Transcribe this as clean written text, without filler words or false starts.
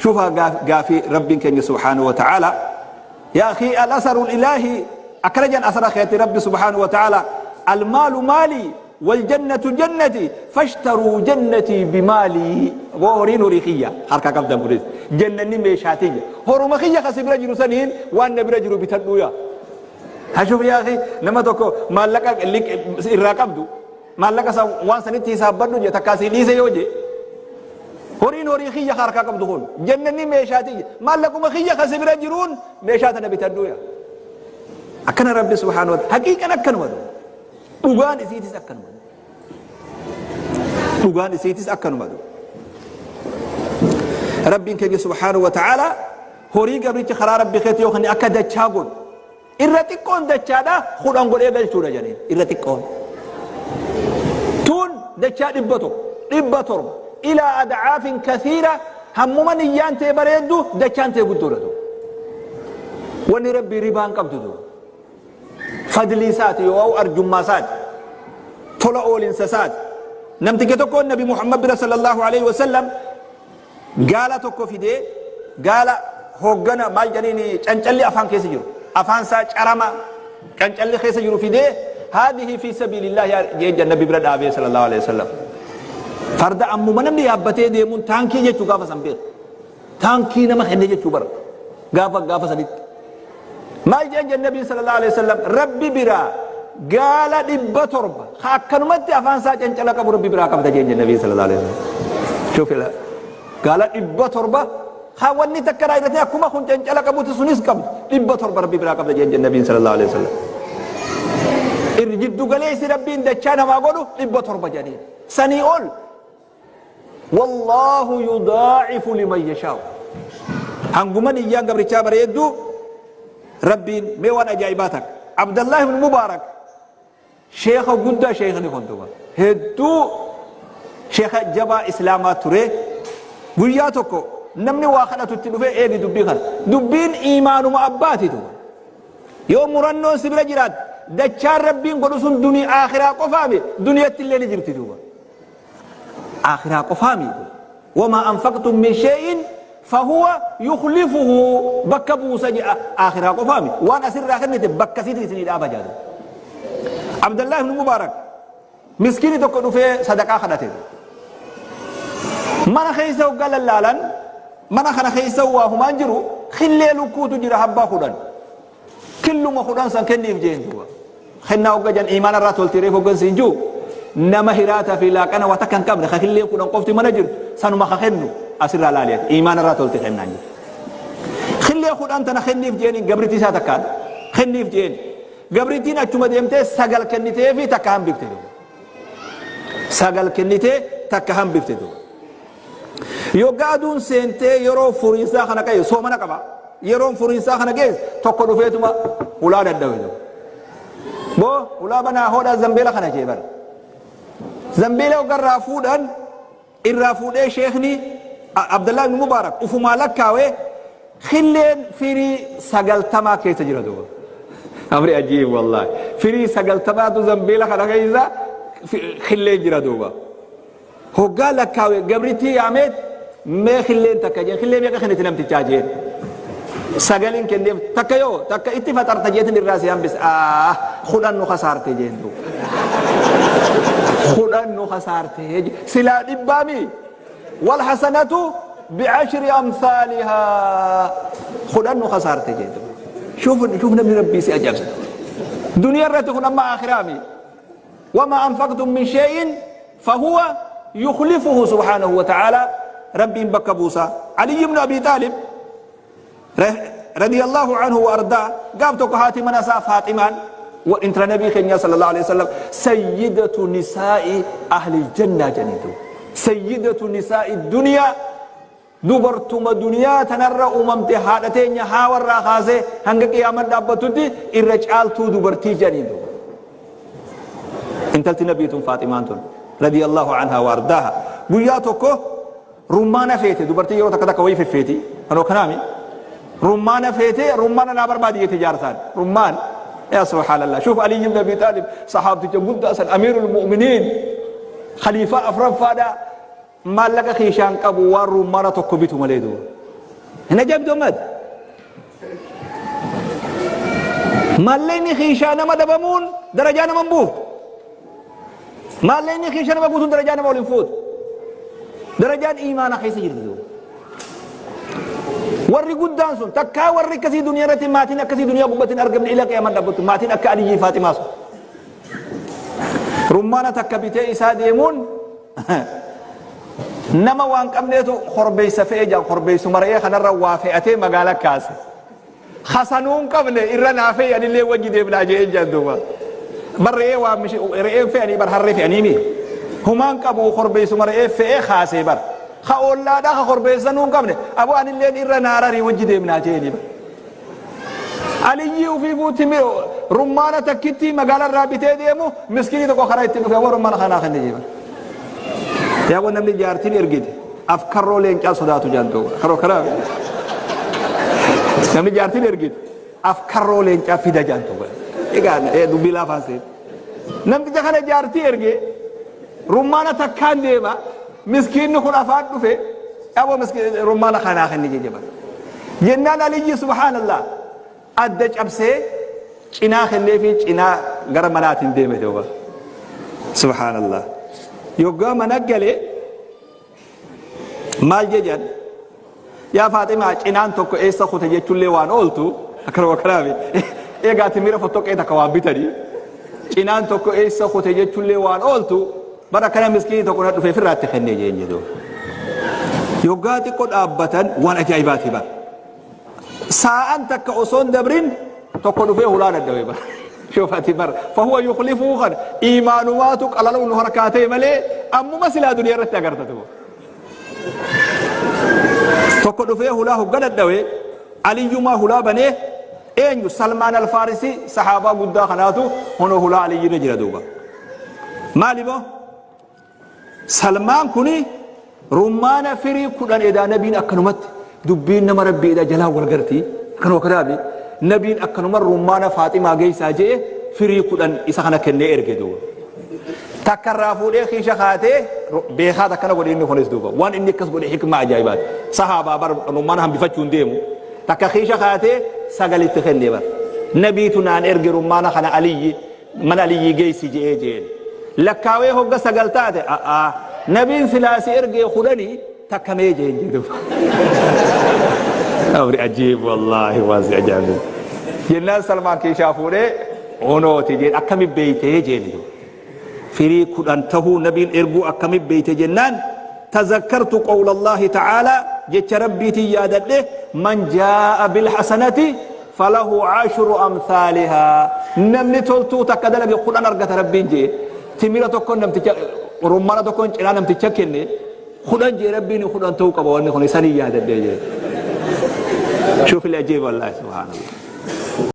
شوفها قافي ربي كان سبحانه وتعالى يا أخي الأثر الإلهي أكرجا أثر خيات ربي سبحانه وتعالى المال مالي والجنة جنتي فاشتروا جنتي بمالي وهورين ريخية حركة قبضة بريز جنة ميشاتية هرمخية خسي برجل سنين وأن برجل بتدويا هشوف يا أخي لما تكو مالك اللي الراقبدو مالك وان سنتي سابدو جي تكاسي ليسي يوجي هورين هوريخية حركة قبضو هون جنة ميشاتية مالك مخية خسي برجلون ميشاتنا بتدويا أكن ربي سبحانه وتعالى حقيقة أكن ودو dhugaan isiitis akkanuma dhugaan isiitis akkanuma rabbiin keenya subhaanahu wa ta'ala horii gabricha karaa rabbi keetti yookaan akka dachaa godhu irra xiqqoon dachaadha 10 godhee galchuudha jedheen irra xiqqoon tun dachaa 100 700 ilaa adcaafin kathiira hammuma niyyaan ta'e bareeddu dachaan ta'e guddoodha wanni rabbii ribaan qabdu فضلي ساتي أو أرجما ساتي طلع أولين ساتي نمتك تكون النبي محمد صلى الله عليه وسلم قال تكو في دي قال هوغنا مال جنيني چنچلي أفان كيس جرو أفان سا چرما چنچلي كيس جرو في دي هذه في سبيل الله يا النبي برد أبي صلى الله عليه وسلم فرد أمو منم دي أبتي دي من تانكي جتو غافا سنبير تانكي نما خنده جتو بر غافا غافا سنبير ما جاء النبي صلى الله عليه وسلم ربي برا قال دب تربة خاكن مت أفان ساج أنت لك ربي برا كم تجي النبي صلى الله عليه وسلم شوف لا قال دب تربة خاوني تكرا إذا كم كنت أنت لك أبو تسونيس كم دب تربة ربي برا كم تجي النبي صلى الله عليه وسلم الرجل قال ليس ربي إن دشانا ما قالوا دب تربة جاني سنيول والله يضاعف لمن يشاء هنقومني يا قبر شابر يدو ربي ميوان أجايباتك عبد الله بن مبارك شيخ قد شيخ نكونتوا هدو شيخ جبا إسلاما تري قياتكو نمني واخدة تتلفي إيه دبي خل دبين إيمان ما أباتي تو يوم مرنون سبرا جرات دچار ربين قدسون دنيا آخرة قفامي دنيا تلي جرتي تو آخرة قفامي وما أنفقتم من شيء فهو يخلفه بكبو سجع آخرها قفامي وانا سر آخر نتي بكسيتي سني أبا جادو عبد الله بن مبارك مسكيني تكونوا في صدقة خدته من خيسه وقال لالان من خنا خيسه وهما جرو خليلو كوتو جرا حبا خدان كل ما خدان سان كني في جين خنا وجن إيمان الراتول تريفو وجن سنجو نما هراتا في لاكنا وتكن كبر خليلو كودان قفتي منجر سانو ما خخنو أسر على عليك إيمان الراتول تخمنا خلي أخذ أنت نخلي في جيني قبرتي ساتكان خلي في جيني قبرتي نجوم ديمتى سجل كنيته في تكهم بيفتدو سجل كنيته تكهم بيفتدو يقعدون سنتي يرو فرنسا خنا كي سومنا كبا يرو فرنسا خنا كي تقولوا فيتما ولا ندوي بو ولا بنا هودا زنبيلا خنا جيبر زنبيلا وقرافودن الرافودة شيخني عبد الله بن مبارك وفما لكاوي خلين فيري سجل تما كي تجرى دو أمري عجيب والله فيري سجل تما تو زنبيلا خنا كيزا خلين جرى دو هو قال لكاوي قبرتي يا عميد ما خلين تكاجين خلين يا خلين تنام تجاجين سجلين كنديم تكايو تكا اتفق ترتجيتن الراس يام بس خدان خسارتي جين دو خدان خسارتي سلا دبامي والحسنة بعشر أمثالها خدان خسارتي جين شوف شوف نبي ربي سي أجاب دنيا رتكون أما آخرامي وما أنفقتم من شيء فهو يخلفه سبحانه وتعالى ربي بكبوسا علي بن أبي طالب رضي الله عنه وأرضاه قامت هاتي منسا فاطمة وانت نبي خير صلى الله عليه وسلم سيدة نساء أهل الجنة جنيتو سيدة نساء الدنيا دبرتم دنيا تنرى أممتي هادتين يحاور راخازي هنگ قيامت دابتو دي الرجال تو دبرتي جنيتو انتلت نبيتم فاطمة رضي الله عنها وأرضاها قياتكو رمانة فيتي دبرتي يرو تكتا كوي في فيتي أنا كنامي رمانة فيتي رمانة نابر بادية تجارتان رمان يا سبحان الله شوف علي بن أبي طالب صحابتي جمود أصلا أمير المؤمنين خليفة أفراد فادا ما لك خيشان كبو ورمانة تكبيتو مليدو Hin ajaa'ibdu ammaati. Maallaqni kiishaa nama dhabamuun darajaa nama hin buuftu. Maallaqni kiisha nama guutuun darajaa nama ol hin fuutu. Darajaan iimaana keessa jirti duuba. Warri guddaan sun takkaa warri akkasii duniyaa irratti maatiin akkasii duniyaa gubbatti hin argamne ila qiyaamaan dhaabbattu maatiin akka Aliyyii Faaximaa sun. Rummaana takka bitee isaa deemuun nama waan qabneetu korbeessa fe'ee jaan korbeessuma re'ee kanarra waa fe'atee magaala kaase. Hasanuu hin qabne irra naa fe'i anillee wajji deemnaa je'een jaan duuba. Bar re'ee waa re'een fe'anii bar harree fe'anii mi. Humaan qabu korbeessuma re'ee fe'ee kaasee bar. Ka ollaadhaa ka korbeessanuu hin qabne aboo anilleen irra naa rarii wajji deemnaa je'eenii bar. Aliyyii ufiifuu timi rummaana takkitti magaala irraa bitee deemu miskiinii tokko karaa itti dhufe aboo rummaana kanaa kenne jee bar. Yaa namni jaartiin ergite afkarroo leencaa sodaatu jaan duuba. Karoo karaa namni jaartiin ergite afkarroo leencaa fida jaan duuba. Egaa dubbii laafaan seen. Namticha kana jaartii erge rummaana takkaan deema miskiinni kun afaan dhufe aboo rummaana kanaa kenne jee bar. Jennaan Aliyyi subhaanallah adda cabsee cinaa kenneefii cinaa gara manaatiin deeme duuba. Subhaanallah. Yoggaa mana gale maal jedhan yaa Faaximaa cinaan tokko eessa kute jechuullee waan ooltu akkanuma kanaafi egaa timira fottoqee takka waan bitanii cinaan tokko eessa kute jechuullee waan ooltu bara kana miskiinii tokko na dhufee firraatti kennee jeen jedhu. Yoggaa xiqqoo dhaabbatan waan ajaa'ibaati bara. Saa'an takka osoo hin dabrin tokko dhufee hulaa dadhabe bara. Shufati bara. Fahuwa yukhlifuu kan iimaanumaatu qalaluu nu harkaa ta'e malee ammuma silaa duniyaa irratti agarta tuba. Tokko dhufee hulaa hogga dadhabe Aliyyumaa hulaa banee eenyu Salmaan Alfaarisii sahaabaa guddaa kanaatu honoo hulaa Aliyyirra jira duuba. Maali moo? Salmaan kuni rummaana firii 10 edaa nabiin akkanumatti dubbiin nama rabbii edaa jalaan wal garti akkanuma kanaami nabiin akkanuma rummaana Faaximaa geessaa je'e firii 10 isa kana kennee erge duuba. Takka irraa fuudhee kiisha kaatee beekaat akkana godhe inni kunis duuba waan inni akkas godhe hikmaa ajaa'ibaati. Sahaabaa bar rummaana hambifachuu hin deemu. Takka kiisha kaatee sagalitti kennee bar. Nabiitu naan erge rummaana kana Aliyyi mana Aliyyii geessi je'ee je'een. Lakkaawee hogga 9 taate a'aa nabiin silaa si ergee kudhanii takka mee je'een jedhu. Amri ajiib wallaahi waan si ajaa'ibu. Jennaan Salmaan kiishaa fuudhee honooti jeen akkami beeytee jeen jedhu. Firii 10 tahuu nabiin erguu akkami beeyte jennaan tazakkartu qawla Allaahi ta'aalaa jecha Rabbiitiin yaadadhe man jaa'a bil hasanati falahu ashru amsaalihaa namni toltuu takka dalage 10 argata Rabbiin jee timira tokkon namticha rummana tokkon cinaa namticha kenne 10 jee Rabbiin 10 ta'uu qaba wanni kun isanii yaadadhe jee. Shuuf il ajiib wallaahi subhaanallah.